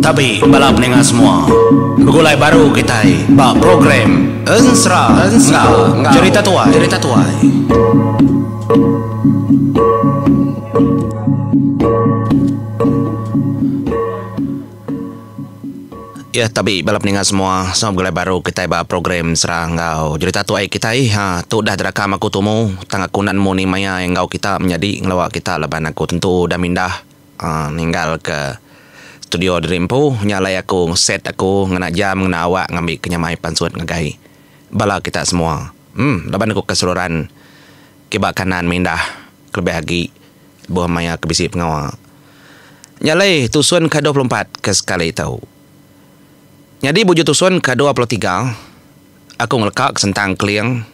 Tabi bala peninga semua. Begulai baru kitai ba program Ensera enggau Jerita Tuai. Jerita Tuai. Ya tabi bala peninga semua. Sama begulai baru kitai ba program Ensera enggau Jerita Tuai kitai. Ha tu udah dirakam aku tumu tang aku enda nemu ni maya enggau kita menyadi ngelawa kita laban aku tentu udah mindah uhh ninggal ke studio diri empu. Nya alai aku set aku ngena jam ngena awak ngambi ke nyamai pansut ngagai bala kita semua. Em laban aku ke seruran kiba kanan mindah kelebih agi lebuh maya ke bisi pengawa. Nya alai tusun ke 24 ke sekali tu. Nyadi buju tusun ke 23 aku ngeleka ke sentang Keling,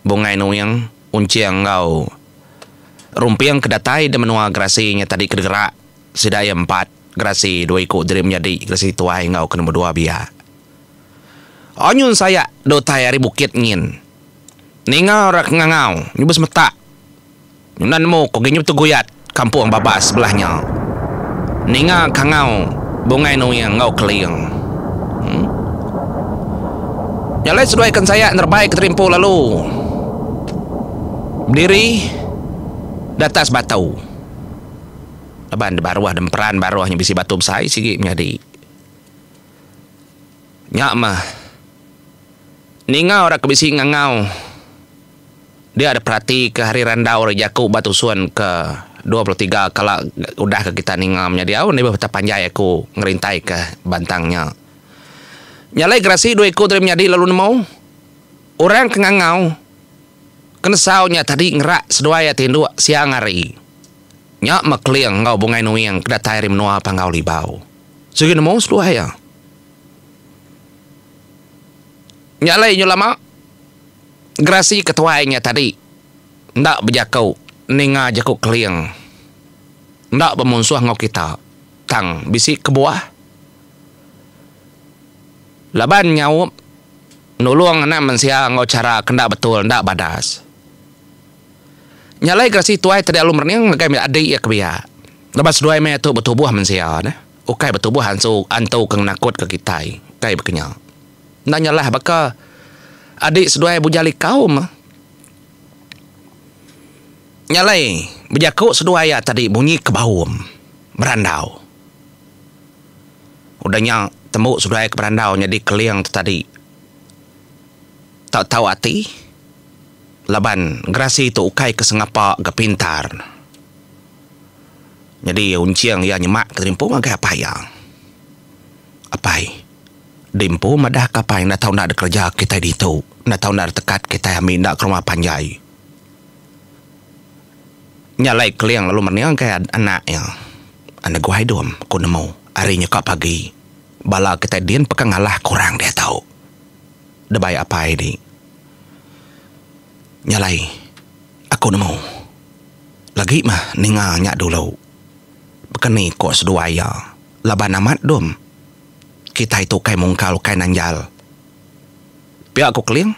Bungai Nuing, Unching enggau Rumping ke datai di menua Gerasi nya tadi ke degerak sida iya empat Gerasi dua iku diri menyadi Gerasi tuai enggau ke nombor dua biak. Anyun sayak deh utai ari bukit nyin. Ninga orang ke ngangau nyebut semetak. Enda nemu ko ginyu teguyat kampung babas sebelah nya. Ninga kangau Bungai Nuing enggau Keling. Em. Nya alai seduai ke ensaya nerebai ke terimpu lalu bediri di atas batu. Laban di baruh demperan baruh nya bisi batu besai sigi menyadi. Nya mah ninga orang ke bisi ngangau. Dia diperatika hari randau ari jaku ba tusun ke 23 kala udah ke kita ninga menyadi au enda ibuh panjai aku ngerintaika bantang nya. Nya alai gerasi dua iku tadi menyadi lalu nemu orang ke ngangau ke nesau nya tadi ngerak seduai iya tinduk siang hari. Nya meh Keling enggau Bungai Nuing ke datai ari menua Panggau Libau. Sigi nemu seduai iya. Nya alai nyu lama. Gerasi ketuai nya tadi enda bejaku ninga jaku Keling enda bemunsuh enggau kita tang bisi kebuah laban nyaup nulung anak mensia enggau chara ke enda betul enda badas. Nya alai Gerasi tuai tadi alu merening ngagai adi iya ke biak laban seduai meh tu betubuh mensia neh ukai betubuh ansu antu ke ngenakutka kitai ukai baka nya. Enda nyalah baka adi seduai Bujang Likau meh. Nya alai bejaku seduai iya tadi munyi ke baum berandau. Udah nya tembu seduai ke berandau nyadi Keling tu tadi tau tau ati laban Gerasi tu ukai ke sengapa ga pintar. Nyadi unching iya nyemak ke terimpu ngagai apai iya. Apai. Di empu madah ka apai enda tau enda dikereja kitai ditu, enda tau enda ditekat kitai ambi enda ke rumah panjai. Nya alai Keling lalu mening kai anak iya. Anak guai dum, ku nemu, ari nyuka pagi, bala kitai din peka ngalah ke orang diatu. Debai apai di. Nya alai, aku nemu. Lagi mah ninga nya dulu. Baka ni ko seduai iya, laban amat dum. Kitai tu ukai mungkal ukai nanjal. Pia ku Keling.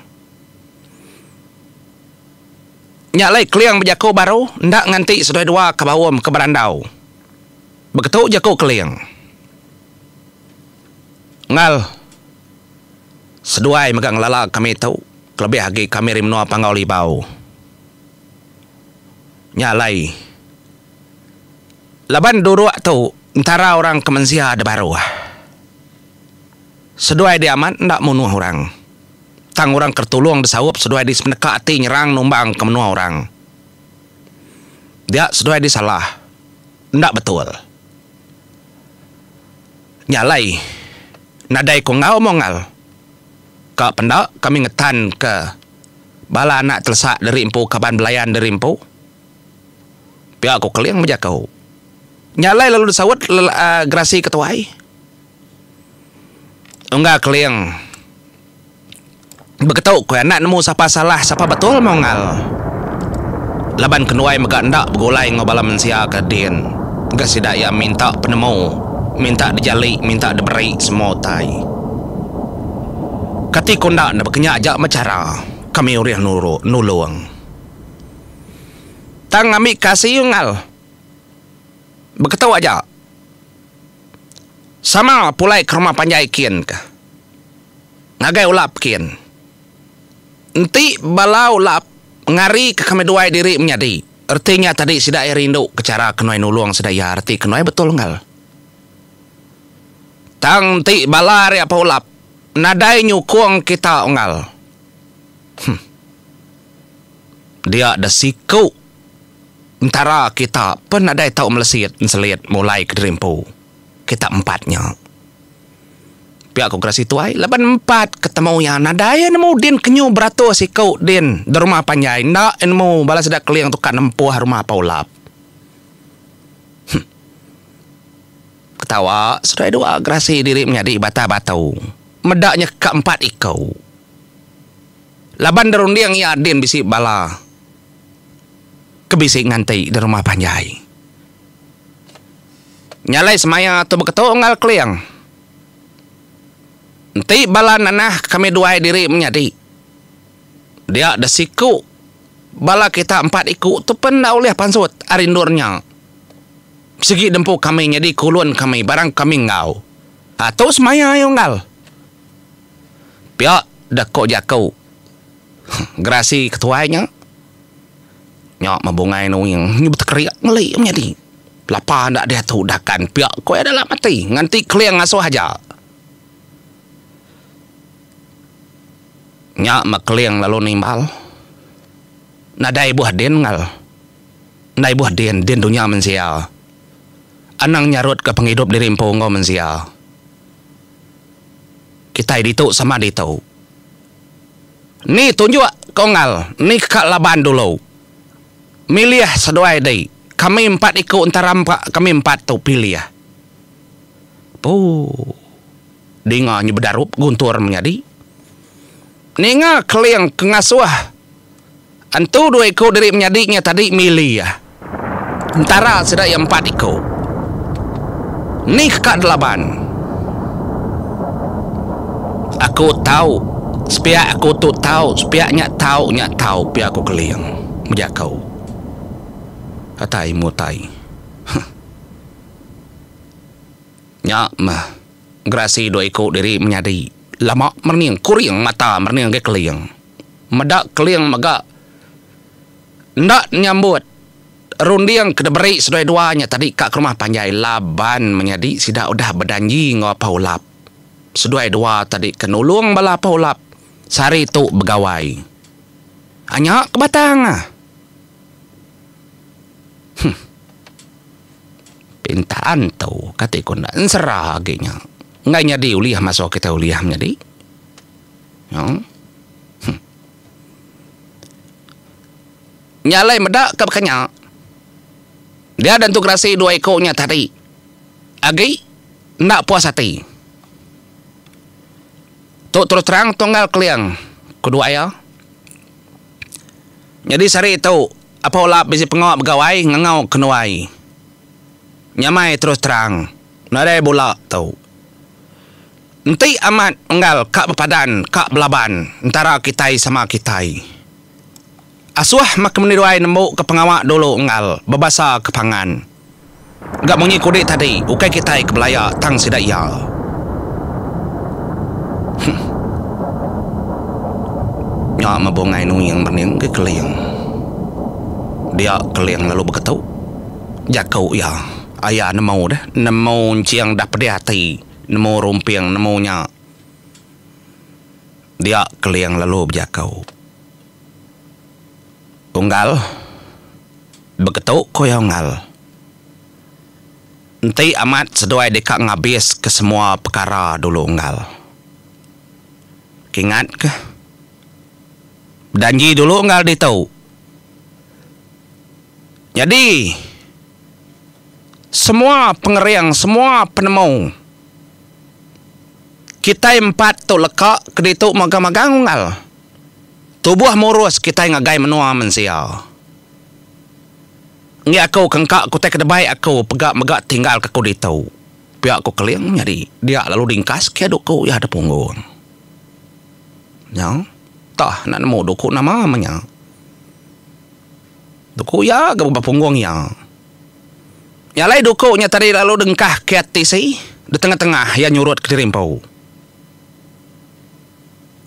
Nya alai Keling bejaku baru enda nganti seduai dua ke baum ke berandau. Beketu jaku Keling. Engal. Seduai mega ngelala kami tu kelebih agi kami ari menua Panggau Libau. Nya alai. Laban duruk tu entara orang ke mensia da baruh. Seduai dia amat enda munuh orang. Tang orang ke tulung disaup seduai di sepeneka ati nyerang numbang ke menua orang. Dia seduai di salah. Enda betul. Nya alai nadai ku enggau mongal. Ka penda kami ngetan ke bala anak telesak diri empu kaban belayan diri empu. Pia ku Keling bejaku. Nya alai lalu disaut Gerasi ke tuai. Unggal Keling beketu ku iya enda nemu sapa salah sapa betul meh unggal. Laban kenduai mega enda begulai enggau bala mensia ke din ga sida iya minta penemu, minta dijali, minta diberi semua utai. Kati ku enda ne baka nya aja meh chara kami ulih nulung. Tang ngambi kasih unggal. Beketu aja. Sama pulai ke rumah panjai kin ka. Ngagai ulap kin. Enti bala ulap ngari ke kami duai diri menyadi, reti nya tadi sida iya rindu ke chara kenuai nulung sida iya reti kenuai betul enggau. Tang enti bala ari apa ulap nadai nyukung kita unggal. Huh. Dia da siku entara kita pen nadai tau melesit enselit mulai kediri empu. Kita empat nya. Pia ku Gerasi Tuai laban empat ketemu iya nadai iya nemu din kenyu beratus iku din da rumah panjai enda iya nemu bala sida Keling tu ka nempuh rumah Apai Ulap. Huh. Ketawa seduai dua Gerasi diri menyadi batah batu meda nya ka empat iku. Laban da runding iya din bisi bala ke bisi nganti da rumah panjai. Nya alai semaya tu beketu enggau Keling. Enti bala nanah kami duai diri menyadi, dia deh siku bala kita empat iku tu pen enda ulih pansut ari endur nya. Sigi dempu kami nyadi ke ulun kami barang kami enggau. Ha tu semaya iya unggal. Pia deh ko jaku Gerasi ketuai nya. Nya meh bungai nuing nyu betekerik ngeli menyadi. Lapa enda diatu dakan pia ko iya dalam ati nganti Keling ngasuh aja. Nya meh Keling lalu nimbal. Nadai ibuh din ngal. Enda ibuh din, din dunya mensia. Anang nyarutka pengidup diri empu enggau mensia. Kitai ditu sama ditu. Ni tunjuk ko ngal, ni ka laban dulu. Milih seduai di, kami empat iku entara empa kami empat tu pilih. Puu. Dinga nyu bedarup guntur menyadi. Ninga Keling ke ngasuh Entu dua iku diri menyadi nya tadi milih entara sida iya empat iku. Ni ke ka delaban. Aku tau, sepiak aku tu tau, sepiak nya tau, nya tau, pia ku Keling bejaku. Atai mutai. Huh. Nya meh gerasi dua iku diri menyadi lama merening kuring mata merening agi Keling. Meda Keling mega enda nyambut runding ke diberi seduai dua nya tadi ka ke rumah panjai laban menyadi sida udah bedanji enggau Apai Ulap. Seduai dua tadi ke nulung bala Apai Ulap sehari tu begawai. Anya ke batang ah. Huh. Pinta antu kati ku enda ensera agi nya. Enggai nyadi ulih masu kitai ulih menyadi. Huh. Nya alai meda ka baka nya. Dia dentu gerasi dua iku nya tadi agi enda puas ati. Tu terus terang tunggal Keling ku dua iya. Nyadi sehari tu Apai Ulap bisi pengawa begawai ngangau kenuai. Nyamai terus terang nadai bula tu. Enti amat unggal ka bepadan ka belaban entara kitai sama kitai. Asuh meh kemeni duai nembu ke pengawa dulu unggal bebasa ke pangan. Ga munyi kudi tadi ukai kitai ke belaya tang sida iya. Huh. Nya meh bungai nuing mening ke Keling. Dia Keling lalu beketu. Jaku iya, aya nemu deh, nemu enching dah pedih ati, nemu rumping nemu nya. Dia Keling lalu bejaku. Unggal, beketu ku iya unggal. Enti amat seduai deka ngabis ke semua pekara dulu unggal. Kingat ke. Bedanji dulu unggal ditu. Nyadi semua pengering semua penemu kitai empat tu leka ke ditu magang-magang unggal. Tubuh murus kitai ngagai menua mensia. Enggi aku ke engka ku tai ke debai aku pega mega tinggal ke aku ditu. Pia ku Keling nyadi dia lalu dingkas ke duku iya da punggung. Nya tah enda nemu duku nama meh nya. Duku iya ga ba punggung iya. Nya alai duku nya tadi lalu dengkah ke ati si di tengah-tengah iya nyurut kediri empu.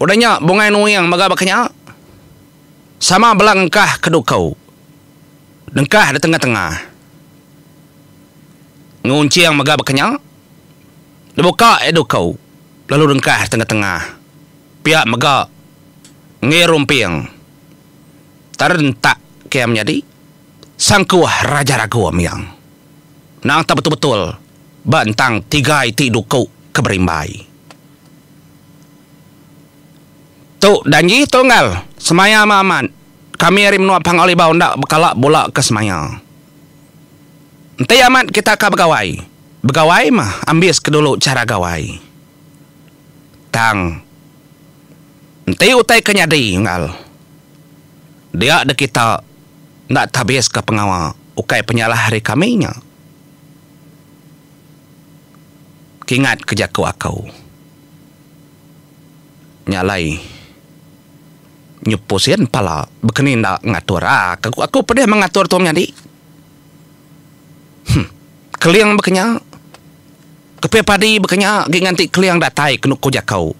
Udah nya Bungai Nuing mega baka nya sama bela ngengkah ke duku dengkah di tengah-tengah. Ngunching mega baka nya dibuka iya duku lalu dengkah di tengah-tengah. Pia mega enggi Rumping terentak ke iya menyadi. Sangkuh Raja Ragu Miang. Nang tak betul-betul ba entang tiga iti duku ke berimbai. Tu danji tu enggal semaya amat amat kami ari menua Panggau Libau enda bekala bula ke semaya. Enti amat kita ka begawai, begawai mah ambis ke dulu chara gawai. Tang enti utai ke nyadi enggal dia deh kita enda tabiska pengawa ukai penyalah ari kami nya. Kingatka jaku aku. Nya alai nyepusin pala bekeni enda ngatur aa aku pedih mengatur tu menyadi. Huh keling baka nya. Kepih padi baka nya agi nganti keling datai kenu ku jaku.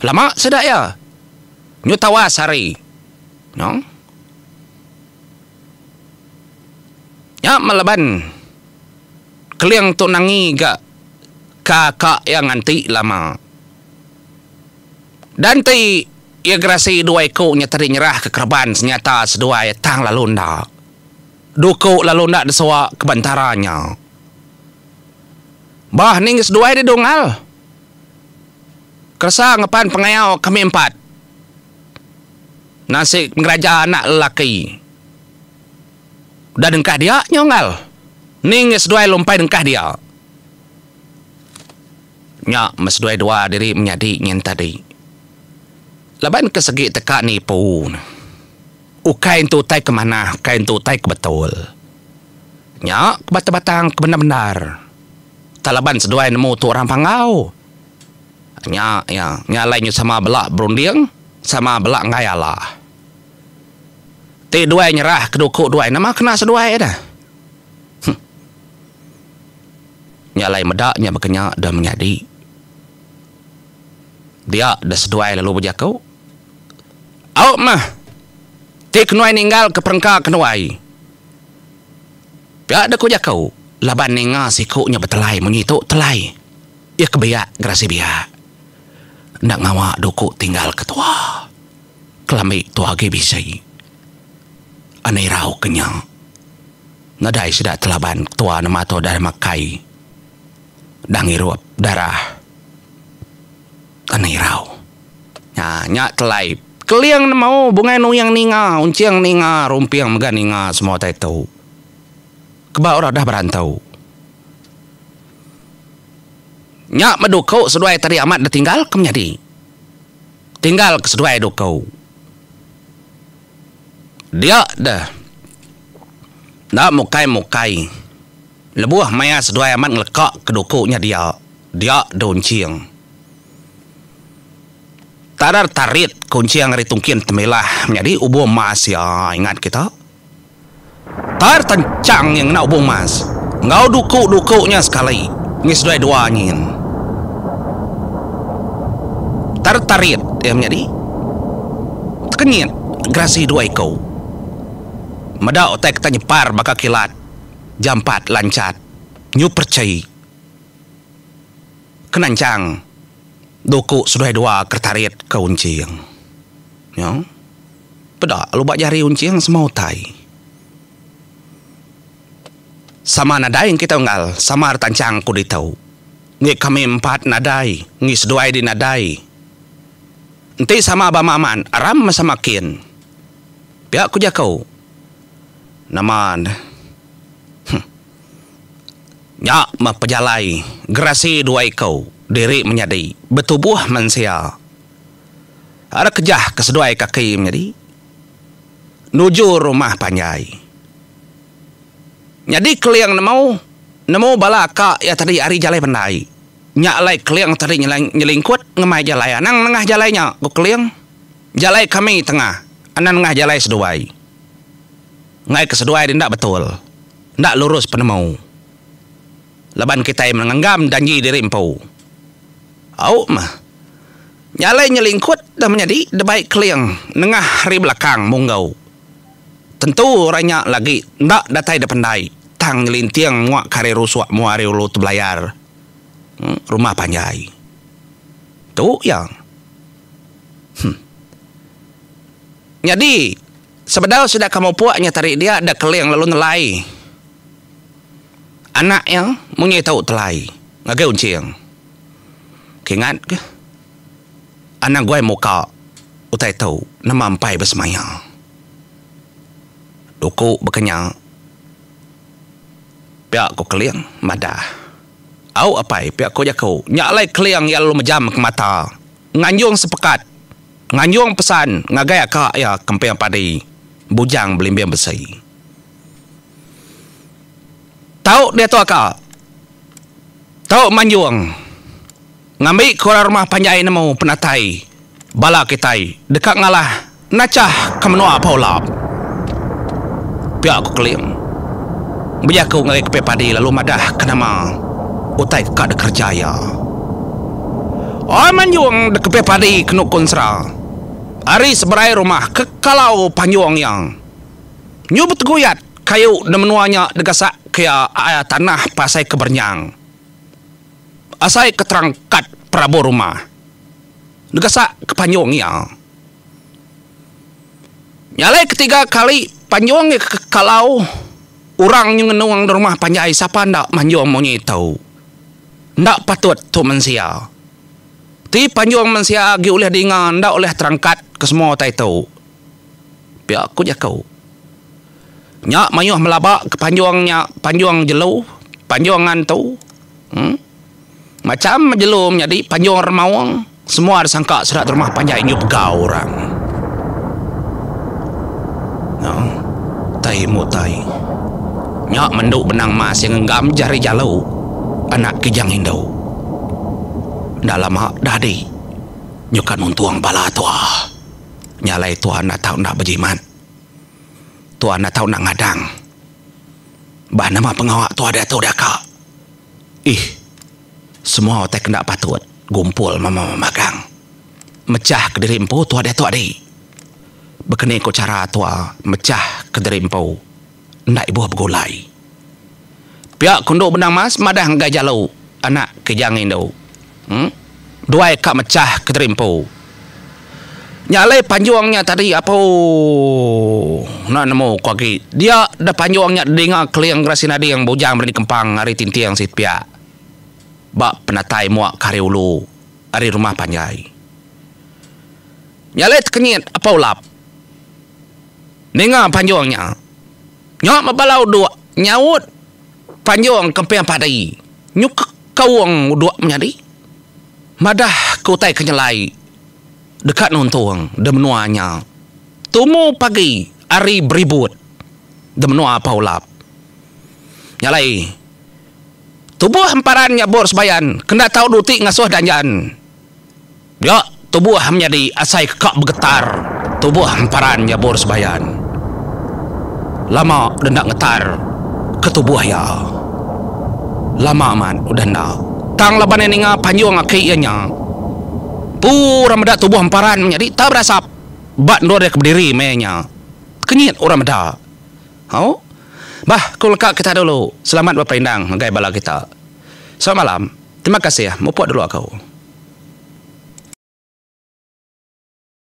Lama sida iya. Nyu tawas hari. No. Nya meh laban Keling tu nangi ga ka ka iya nganti lama. Dan ti iya gerasi dua iku nya tadi nyerah ke kereban senyata seduai tang lalu enda. Duku lalu enda desuwa ke bentara nya. Bah ning seduai didungal. Keresa ngepan pengayau kami empat. Nasi pengeraja anak lelaki. Udah dengkah dia nya unggal. Ning iya seduai lumpai dengkah dia. Nya meh seduai dua diri menyadi nyin tadi. Laban ke segi teka nipu ne. Ukai entu utai ke manah, ukai entu utai ke betul. Nya ke batang-batang ke bendar-bendar. Tak laban seduai nemu tu orang Panggau. Nya iya, nya alai nyu sama bela berunding, sama bela enggai alah. Ti duai nyerah ke duku duai nama kena seduai deh. Huh. Nya alai meda nya baka nya deh menyadi. Dia deh seduai lalu bejaku. Au meh. Ti kenuai ninggal ke perengka kenuai. Pia deh ku jaku laban ninga siku nya betelai munyi tu telai. Iya ke biak gerasi biak. Enda ngawa duku tinggal ke tua. Kelambi tua agi bisi. Enda irau ke nya. Nadai sida telaban tua nama tu dah makai dah ngirup darah. Enda irau. Nya nya telai keling nemu bungai nuing ninga unching ninga rumping mega ninga semua utai tu. Keba orang dah berantau. Nya meh duku seduai tadi amat ditinggal ke menyadi. Tinggal ke seduai duku. Dia deh. Enda mukai-mukai. Lebuh maya seduai amat ngeleka ke duku nya dia, dia deh unching. Tarar tarit ke unching ari tungkin temilah menyadi ubung mas iya ingat kita. Tar tenchang iya ngena ubung mas enggau duku-duku nya sekali ngi seduai dua nyin. Tar tarit iya menyadi tekenyit gerasi dua iku. Meda utai ke nyepar baka kilat jampat lanchat nyu perchi ke nanchang duku seduai dua ke tarit ke unching. Nya. Peda lalu ba jari unching semua utai. Sama nadai engki tau enggal, sama retanchang ku ditu. Enggi kami empat nadai, enggi seduai di nadai. Enti sama ba amat aram meh sama kin. Pia ku jaku. Nama ne. Huh. Nya meh pejalai gerasi dua iku diri menyadi betubuh mensia. Ara kejah ke seduai kaki menyadi nuju rumah panjai. Nyadi Keling nemu nemu bala aka iya tadi ari jalai pendai. Nya alai Keling tadi nyelingkut ngemai jalai anang nengah jalai nya, ku Keling. Jalai kami tengah anang nengah jalai seduai. Enggai ke seduai enda betul enda lurus penemu. Laban kitai mengenggam danji diri empu. Au meh. Nya alai nyelingkut dah menyadi debai Keling nengah ari belakang Munggau. Tentu orang nya lagi enda datai dependai tang nyelinting mua ke ari rusuk mua ari ulu tebelayar rumah panjai. Tu iya. Huh. Nyadi sebedau sida ke mupuk nya tadi dia da Keling lalu nelai anak iya munyi tau telai ngagai Unching. Kingat ke anang guai muka utai tu nama empai besemaya. Duku baka nya pia ku Keling madah. Au apai pia ku jaku. Nya alai Keling iya lalu mejam ke mata nganjung sepekat nganjung pesan ngagai aka iya Kemping Padi Bujang Belimbing Besi. Tau diatu aka. Tau manjung ngambi ke orang rumah panjai nemu penatai bala kitai deka ngalah nachah ke menua Pau Lap. Pia ku Keling bejaku ngagai Kepit Padi lalu madah ke nama utai ke ka dikereja iya. Oi manjung de Kepit Padi kenu ku ensera ari seberai rumah ke kalau panjung iya. Nyu beteguyat kayu da menua nya degasak ke iya tanah pasai ke berenyang. Asai ke terangkat perabung rumah degasak ke panjung iya. Nya alai ketiga kali panjung iya ke kalau orang nyu ngenung da rumah panjai sapa enda manjung munyi tu. Enda patut tu mensia. Ti panjung mensia agi ulih dinga enda ulih terangkat ke semua utai tu. Pia ku jaku. Nya mayuh melaba ke panjung nya panjung jelu, panjung antu. Em. Macham jelu menyadi panjung remaung semua disangka sida rumah panjai enggau pegau orang. Nya tai mutai. Nya mendu benang mas iya ngenggam jari jalu anak kijang indu. Enda lama dah adi nyuka nuntung bala tua. Nya alai tua enda tau enda bejimat. Tua enda tau enda ngadang. Bah nama pengawa tua diatu daka. Ih. Semua utai ke enda patut gumpul mama magang. Mechah kediri empu tua diatu adi. Bekeni ku chara tua mechah kediri empu enda ibuh begulai. Pia ku endu Benang Mas madah ngagai Jalu anak Kijang Indu. Em. Duai ka mechah kediri empu. Nya alai panjung nya tadi apu enda nemu ku agi. Dia da panjung nya dinga Keling Gerasi Nading Bujang Berani Kempang ari Tinting Siti Piak ba penatai mua ke ari ulu ari rumah panjai. Nya alai tekenyit Apai Ulap ninga panjung nya. Nya meh bala udok nyaut panjung kemping padi nyukek kaung udok menyadi madah ke utai ke nyelai deka nuntung de menua nya tumu pagi ari beribut de menua Pau Lap. Nya alai tubuh emparan nya bor sebayan kenda tau duti ngasuh danjan. Dia tubuh menyadi asai ke ka begetar tubuh emparan nyabur sebayan. Lama udah enda ngetar ke tubuh iya. Lama amat udah enda. Tang laban iya ninga panjung aki iya nya. Pu orang meda tubuh emparan menyadi tak berasap ba endur iya ke bediri meh nya. Tekenyit orang meda. Au. Bah ku leka kita dulu. Selamat beperindang ngagai bala kita. Selamat malam. Terima kasih. Mupuk dulu aku.